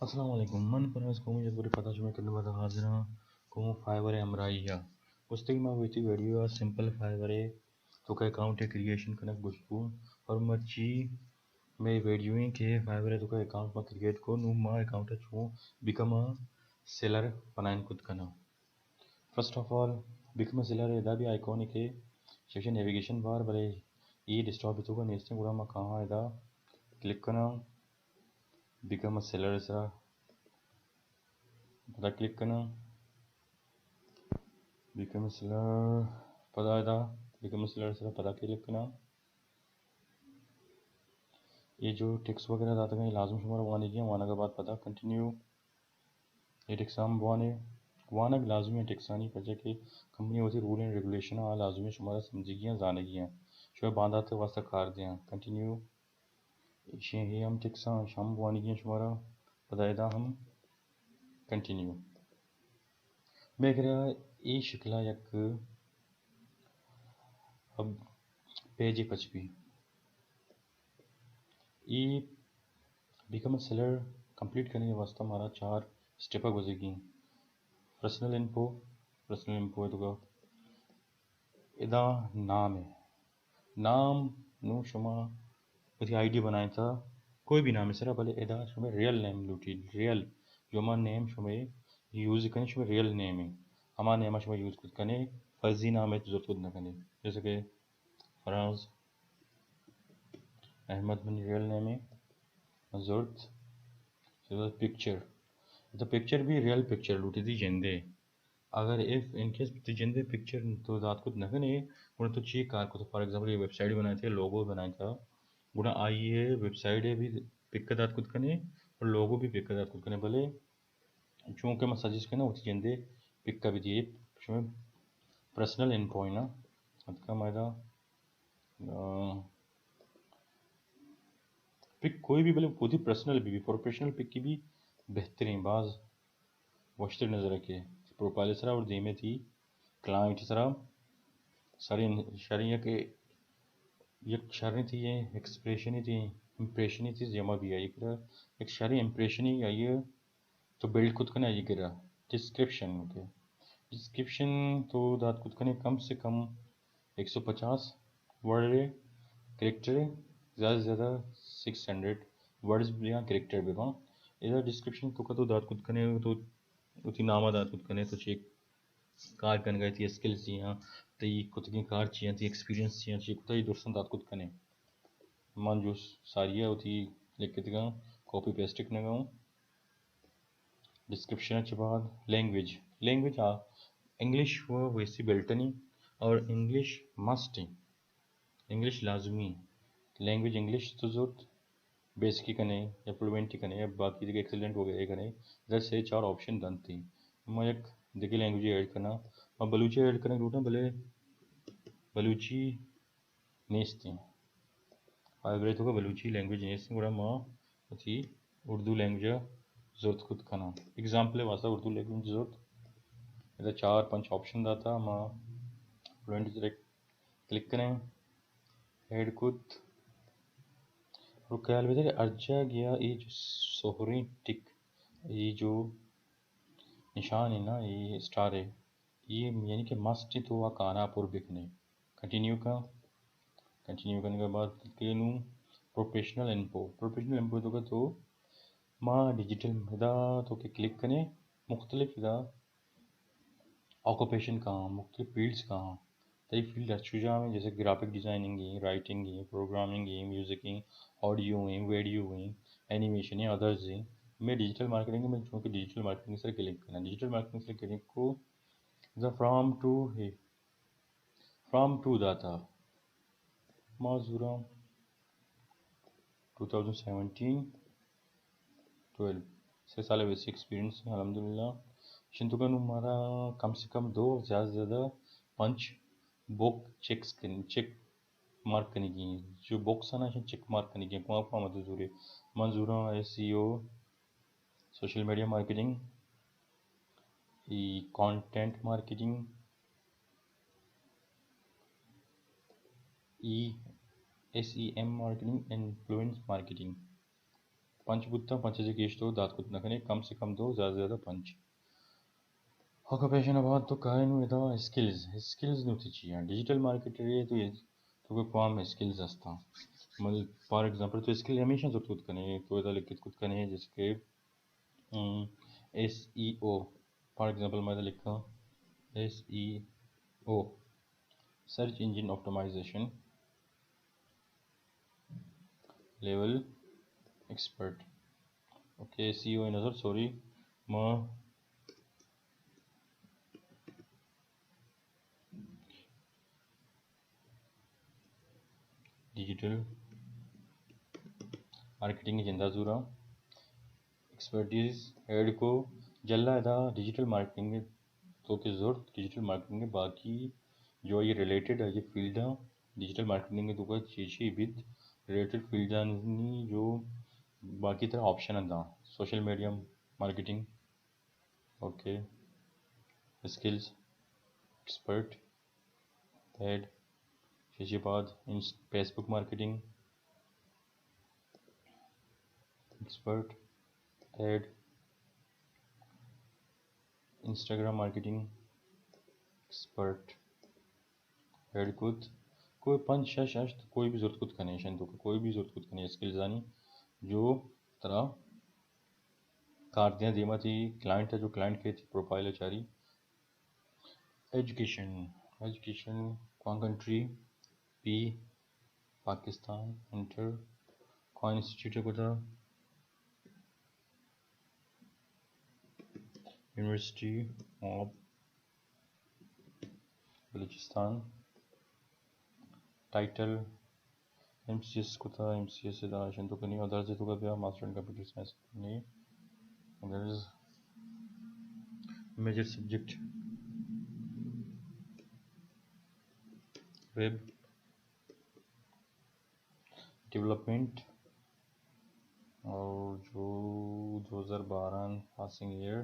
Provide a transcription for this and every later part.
السلام علیکم، من پرواز قومی جگوری پتا شما کرنے والا حاضر ہاں قوم فائیور ہمراہی ہے۔ گوشتگی ما ویتی ویڈیو سمپل فائیور توکا اکاؤنٹ کریئیشن کنگ گوشت کو، اور مرچی مئے ویڈیو ہیں کہ فائیور توکا اکاؤنٹ ما کریئیٹ کو، نو ما اکاؤنٹ چوں بیکم سیلر بنائن کت کنا۔ First of all, become seller ادا بھی آئیکون کے چیشے نیویگیشن بار بلے یہ ڈیسکٹاپ توکا نیستیں، گڑا ما کہاں ادا کلک کنا، بیکم سیلر سرا پدا کلک کنا، بیکم سیلر پدا ادا، بیکم سیلر سرا پدا کلک کنا۔ یہ جو ٹیکس وغیرہ داتا گئے لازم شمارا وانی گیا، وانا کے بعد پدا کنٹینیو۔ یہ ٹیکس ہم بوانے، وانگ لازمی ہے ٹیکسانی، پرچہ کہ کمپنی وتی رول اینڈ ریگولیشن آ لازمی شمارا سمجھگی ہیں، زانگی ہیں، شمارا باندات واسطہ کار دیاں۔ کنٹینیو۔ ایشی ہی ہم ٹیکساں شام بوانی گیاں شمارا، پدا ادا ہم کنٹینیو۔ میں کرا اے شکلا یک اب پیج پچ بی۔ اے بیکم سیلر کمپلیٹ کرنے کے واسطہ ہمارا چار سٹیپ گزرگی۔ پرسنل انفو، پرسنل انفو ہے تو کا ادا نام ہے۔ نام نو شما وتی آئی ڈی بنائیں تا کوئی بھی نام سرا، بلے ادا شما ریئل نیم لوٹی، ریئل جو ہما نیم شما یوز کنے، شما ریئل نیم ہے، ہما نیم شما یوز کت کنے، فرضی نام ہے تو زرت کت نہ کنے۔ جیسے کہ فراز احمد منی ریئل نیم ہے، زرت، پکچر، تو پکچر بھی ریئل پکچر لوٹی تئی جندے۔ اگر ایف ان کیس تئی جندے پکچر تو دات کت نہ کنے، گڑا تو چی کار کت؟ فار ایگزامپل، یہ ویب سائٹ بنائیں تھے، لوگو بنائیں تھا، گڑا آئی ہے ویب سائٹ ہے بھی پک دات کت کنے اور لوگو بھی پک دات کت کنے۔ بلے چونکہ میں سجیسٹ کرنا ہوتی جندے پک کا بھی دیے، شمے پرسنل انفو ہے نا، اتکا میں دا، آ، پک کوئی بھی، بلے وتی پرسنل بھی، بھی پروفیشنل پک کی بھی بہترین باز وشتر نظر کے پروفائل سرا اور دیمے تھی کلائنٹ سرا سرین شرین یک، یک شرین تھی ایکسپریشنی تھی، امپریشنی تھی جمع بھی آئی کرا، یک شرین امپریشنی آئی تو بلڈ کت کنے آئی کرا۔ ڈسکرپشن، اوکے، ڈسکرپشن تو دات کت کنے کم سے کم ایک سو پچاس ورڈ ہے، کریکٹر ہے، زیادہ سے زیادہ سکس ہنڈریڈ ورڈز یا کریکٹر بہ باں۔ ادا ڈسکرپشن تو کا تو دات کت کنے تو وتی نام ء دات کت کنے تو چی کار کنگا، تئی اسکلز چی آں، تئی کتگیں کار چی آں، تئی ایکسپیرینس چی آں، چی کتا، اے درستاں دات کت کنے۔ من جو ساری ء وتی لکھتگاں، کاپی پیسٹ کنگا اوں۔ ڈسکرپشن ء چہ بعد لینگویج، لینگویج آ انگلش و ویسی بلٹنی اور انگلش مسٹ ہیں۔ انگلش لازمی ہے۔ لینگویج انگلش تو زرت، بیسکی کنے یا فلوئنٹی کنے یا باقی دیگہ ایکسیلنٹ وغیرہ کنے، ادا سے چار آپشن دنتی۔ ما یک دیگہ لینگویج ایڈ کنا، ما بلوچی ایڈ کنا لوٹاں، بلے بلوچی نیستیں۔ آئی برے تو کا بلوچی لینگویج نیستیں، گڑا ما وتی اردو لینگویج زرت کت کنا۔ ایگزامپل واسطہ اردو لینگویج زرت، ادا چار پنچ آپشن داتا، ما فلوئنٹ کلک کنیں، ایڈ کت۔ اور خیال بدار ہر جا گیا، یہ جو سہریں ٹک، یہ جو نشان ہے نا، یہ اسٹار ہے، یہ یعنی کہ مسٹ تو آ کانا پر بکنے۔ کنٹینیو کا، کنٹینیو کرنے کے بعد کہ نو پروفیشنل انفو، پروفیشنل انفو تو کا تو ما ڈیجیٹل ادا تو کہ کلک کنے، مختلف ادا آکوپیشن کہاں، مختلف فیلڈز کہاں، تئی فیلڈ اچو جام ہیں، جیسے گرافک ڈیزائننگ ہیں، رائٹنگ ہیں، پروگرامنگ ہیں، میوزک ہیں، آڈیو ہیں، ویڈیو ہیں، اینیمیشن ہیں، ادرز ہیں۔ میں ڈیجیٹل مارکیٹنگ میں چونکہ ڈیجیٹل مارکیٹنگ سر کلک کرنا، ڈیجیٹل مارکیٹنگ سر کلک کو دا فرام ٹو ہے، فرام ٹو داتا۔ ما زوراں ٹو تھاؤزنڈ سیونٹین، ٹویلو، سے سال ویسی ایکسپیرینس ہیں الحمدللہ۔ شنتو کا نو مارا کم سے کم دو، زیادہ سے زیادہ پنچ بک چیکس کن-، چیک مارک کنگی ہیں۔ جو بکس ہیں نا، چیک مارک کنگی ہیں۔ کما کما مدد زورے۔ من زوراں S E O, social media marketing, ای کانٹینٹ مارکیٹنگ، ای S E M marketing, influence marketing. پنچ بوتاں، پنچ ءَ چہ گیش تو دات کت نہ کنے، کم سے کم دو، زیادہ سے زیادہ پنچ۔ آکوپیشن ءَ بعد تو کائے نوں ادا اسکلز۔ اسکلز نوں تئی چی ایں؟ ڈیجیٹل مارکیٹر ئے تو، تو کہ کوام اسکلز ہستاں؟ مطلب، فار ایگزامپل، تو اسکل ہمیشہ زرت کت کنے، تو ادا لکھت کت کنے، جیسے کہ، um, S E O. For example, میں ادا لکھاں S E O, search engine optimisation level expert. Okay, S E O ءِ نظر، سوری، ما ڈیجیٹل مارکیٹنگ ءِ جند ءَ زوراں۔ ایکسپرٹیز ایڈ کو، جھلا ادا ڈیجیٹل مارکیٹنگ ءِ تو کہ زرت، ڈیجیٹل مارکیٹنگ ءِ باقی جو آئی ءَ ریلیٹڈ آئی ءِ فیلڈاں، ڈیجیٹل مارکیٹنگ ءِ تو کہ چی چی بیت، ریلیٹڈ فیلڈانی جو باقی ترا آپشن داں، social media marketing, okay, skills expert, ایڈ، چیزے بعد انس-، فیس بک مارکیٹنگ ایکسپرٹ، ایڈ، انسٹاگرام مارکیٹنگ ایکسپرٹ۔ ایڈ کت، کوئی پنچ، شش، ہشت، کوئی بھی زرت کت کنے، ایشانی توکا کوئی بھی زرت کت کنے اسکلزانی جو ترا کار دیاں، دیما تئی کلائنٹ ءَ، جو کلائنٹ کہ تئی پروفائل ءَ چاری۔ ایجوکیشن، ایجوکیشن، کوان کنٹری، پی، پاکستان، انٹر، کوان انسٹیٹیوٹ ءَ کتا، university of Balochistan, title, M C S کتا، ایم سی ایس ءَ داشن تو کنی، ادرز ءِ توکا بیا، ماسٹر ان کمپیوٹر سائنس کنی، others, major subject, web development, اور جو دو ہزار بارہ پاسنگ ایئر،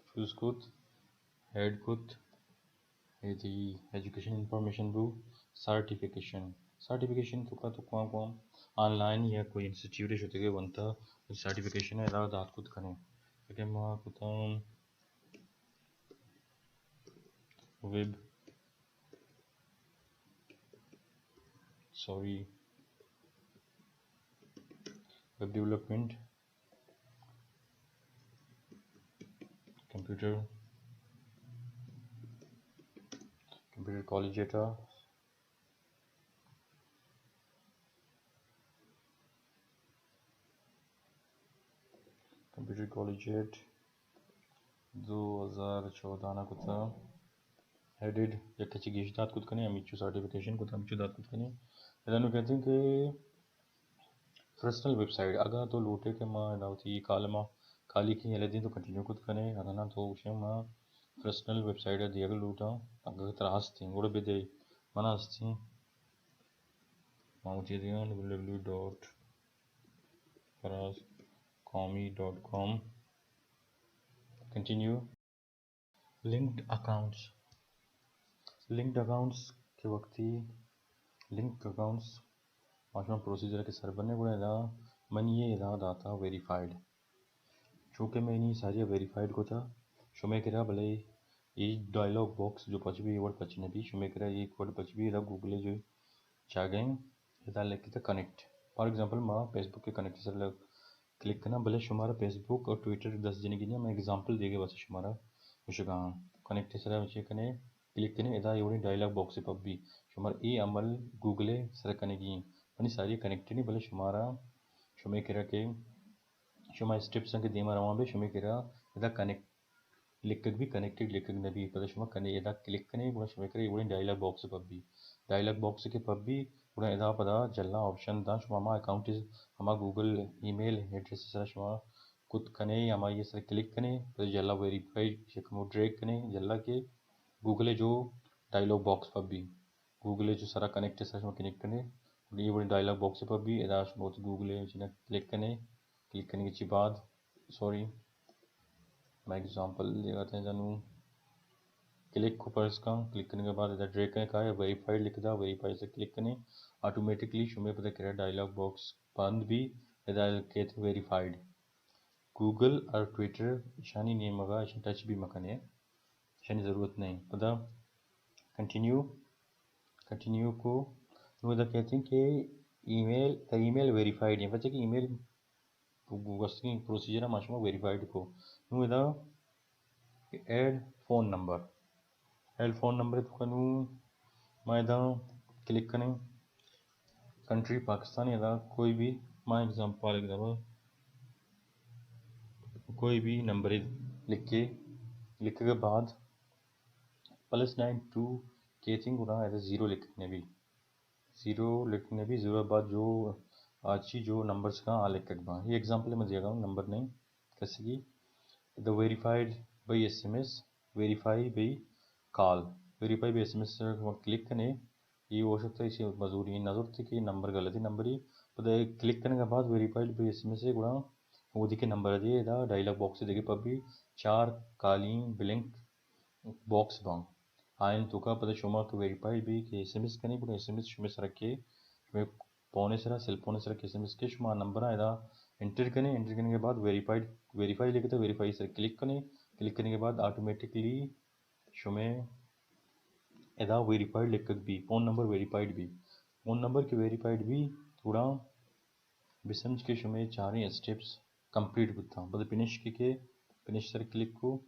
چوز کت، ایڈ کت، اے تئی ایجوکیشن انفارمیشن بو، سرٹیفکیشن۔ سرٹیفکیشن توکا تو کوان کوان آن لائن یا کوئی انسٹیٹیوٹ ءَ شتگے ونتا، سرٹیفکیشن ءَ ادا دات کت کنے۔ اگہ ما کتاں web, sorry, web development, computer, computer college ایٹا، کمپیوٹر کالج ایٹ دو ہزار چودہ نا کتا، ایڈڈ یک چی گیش دات کت کنے، ہمیچو سرٹیفکیشن کتا، ہمیچو دات کت کنے۔ ادا نوں کہتے ہیں کہ پرسنل ویب سائٹ، اگاں تو لوٹے کہ ما ادا وتی کالم ءَ کالی کیں یلہ دیں تو کنٹینیو کت کنے، اگاں نا تو گوشے ما پرسنل ویب سائٹ ءَ دیگ لوٹاں، اگاں ترا ہستیں گڑا بدے، منا ہستیں، ما وتی دیاں W W W dot Faraz Qaumi dot com. Continue. Linked accounts, linked accounts کہ وقتی لنکڈ اکاؤنٹس ما شما پروسیجر کہ سر بنے گڑا ادا منی ادا داتا ویریفائیڈ، چونکہ میں نی ساری ویریفائیڈ کتا، شمے کرا بلے اے ڈائیلاگ باکس جو پچ بی، اے وڑ پچ نہ بی، شمے کرا اے وڑ پچ بی، ادا گوگل جو جاگہ ایں، ادا لکھتا کنیکٹ۔ فار ایگزامپل ما فیس بک کے کنیکٹ سر کلک کناں، بلے شمارا فیس بک اور ٹویٹر دست جنگی نہیں، میں ایگزامپل دیگے واسطے شمارا گوشگا ہاں۔ کنیکٹ سرا چے کنے، کلک کنے، ادا اے وڑیں ڈائیلاگ باکس پپ بی۔ شمارا اے عمل گوگل سرا کنگی ایں۔ منی ساری کنیکٹ نہیں، بلے شمارا، شمے کرا کہ شما اسٹیپس کہ دیما روان بے، شمے کرا ادا کنیکٹ لکھگ بی، کنیکٹڈ لکھگ نہ بی۔ پدا شما کنے ادا کلک کنے، گڑا شمے کرا اے وڑیں ڈائیلاگ باکس پپ بی۔ ڈائیلاگ باکس کہ پپ بی، گڑا ادا پدا جھلا آپشن داں، شما ہما اکاؤنٹ، ہما گوگل ای میل ایڈریس سرا شما کت کنے، ہمائی سرا کلک کنے، پدا جھلا ویریفائی شکمو ڈریگ کنے، جھلا کہ گوگل جو ڈائیلاگ باکس پپ بی۔ گوگل جو سرا کنیکٹ سرا شما کلک کنے، اے وڑیں ڈائیلاگ باکس پپ بی، ادا شما وتی گوگل چنا کلک کنے، کلک کنگی چی بعد، سوری، میں ایگزامپل دیگا تھا جانو، کلک کو پرس کن، کلک کنگی بعد ادا ڈریگ کنے، کائے ویریفائیڈ لکھدا، ویریفائی سرا کلک کنے، آٹومیٹکلی شمے پدا کرا ڈائیلاگ باکس بند بی، ادا کیت ویریفائیڈ۔ گوگل اور ٹویٹر ایشانی نیمگا ایشان ٹچ بھی مکنے، ایشانی ضرورت نہیں۔ پدا کنٹینیو، کنٹینیو کو۔ نو ادا کہتے ہیں کہ ای میل، تا ای میل ویریفائیڈ ہیں، پچے کہ ای میل گوستگیں پروسیجر ما شما ویریفائیڈ کو۔ نو ادا add phone number, add phone number تو کنو ما ادا کلک کنیں۔ کنٹری پاکستان، ادا کوئی بھی، ما ایگزامپل ایک دفعہ کوئی بھی نمبر لکھ کے، لکھنے کے بعد پلس نائن ٹو کیت ہیں، گڑا ادا زیرو لکھنے بھی، زیرو لکھنے بھی، زیرو بعد جو آچی جو نمبرز کا آ لکھک با۔ یہ ایگزامپل میں دیا گا ہوں، نمبر نہیں کسی کی۔ ادا verified by S M S, verify by call, verify by S M S click کنے، یہ ہو سکتا ہے اسی مزوری نظر تھی کہ نمبر غلطی نمبر ہی۔ پدا کلک کرنے کے بعد verified by S M S ہے گڑا وہ دیکھے نمبر دے، ادا ڈائیلاگ باکس دیکھے پبی چار کالیں بلینک باکس باں۔ آئین توکا پدا شما کہ ویریفائیڈ بھی کہ ایس ایم ایس کنے، گڑا ایس ایم ایس شما سرکے، شما فون سرا، سیل فون سرا کہ ایس ایم ایس کے شما نمبر ادا انٹر کنے، انٹر کرنے کے بعد ویریفائیڈ، ویریفائی لکھتا، ویریفائی سر کلک کنے، کلک کرنے کے بعد آٹومیٹکلی شما ادا ویریفائیڈ لکھک بھی، فون نمبر ویریفائیڈ بھی، فون نمبر کہ ویریفائیڈ بھی، گڑا بسمجھ کہ شما چاریں اسٹیپس کمپلیٹ بوتاں۔ پدا فنش کی کہ فنش سر کلک کو،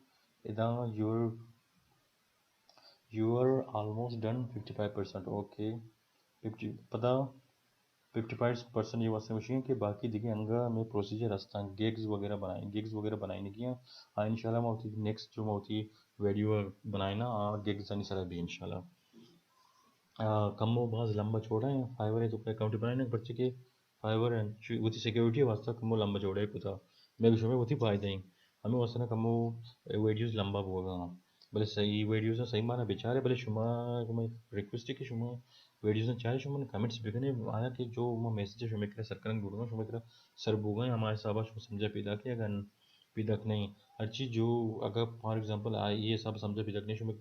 ادا your you are almost done fifty five percent, okay. Fifty, پدا ففٹی فائیو پرسینٹ یہ واسطے مشین کہ باقی دیگه انگا میں پروسیجر ہستاں، گیگز وغیرہ بنائیں، گیگز وغیرہ بنائیں گیا۔ ہاں، انشاءاللہ ما ہوتی نیکسٹ جو ما ہوتی ویڈیو بنائیں نا، آ گیگز آنی سرا بھی انشاءاللہ۔ آ، کمو باز لمبا چوڑا ہیں، فائیور ہے تو اکاؤنٹ بنائیں نا، پرچے کہ فائیور انچو وتی سیکیورٹی واسطہ کمو لمبا جوڑے کتا، میں شمے وتی فائدہ ہیں۔ ہمیں واسطہ نا کمو ویڈیوز لمبا بوگا، بلے صحیح ویڈیوز صحیح مانا بیچارے، بلے شما، شما ریکویسٹ ہے کہ شما ویڈیوز چاہے شما کمنٹس بکنے، آیا کہ جو ما میسج شما کرا سر کرن گڑنا شما کرا سر بوگا، ہمارے حسابا شما سمجھا پیدا کہ اگر پیداک نہیں۔ ہر چیز جو اگر فار ایگزامپل آ یہ حساب سمجھا پیداک نہیں، شما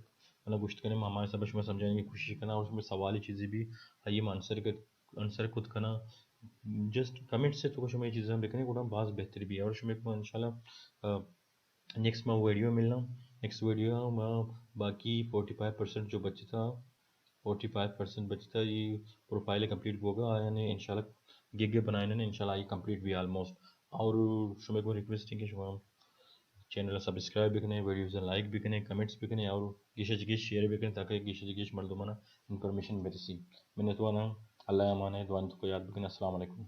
منا گوشت کنے، ما ہمارے حساب شما سمجھانے کی کوشش کرنا اور شما سوالی چیزیں بھی آئیے ما آنسر کر، آنسر کت کنا۔ جسٹ کمنٹ سے تو شما یہ چیزاں بکنے گڑا باز بہتر بھی ہے۔ اور شما کو انشاءاللہ، آ، نیکسٹ ما ویڈیو ملنا، نیکسٹ ویڈیو ما باقی فورٹی فائیو پرسینٹ جو بچتا، فورٹی فائیو پرسینٹ بچتا، یہ پروفائل کمپلیٹ ہوگا، یعنی انشاءاللہ گگ بنائیں نے، انشاءاللہ یہ کمپلیٹ بھی آلموسٹ۔ اور شما کو ریکویسٹ ہے کہ شما چینل سبسکرائب بکنے، ویڈیوز لائک بکنے، کمنٹس بکنے اور گیش چہ گیش شیئر بکنے تاکہ گیش چہ گیش مردمانا انفارمیشن برسی۔ منتواراں، اللہ امان ہے، دعا تو کو یاد بکنے۔ السلام علیکم۔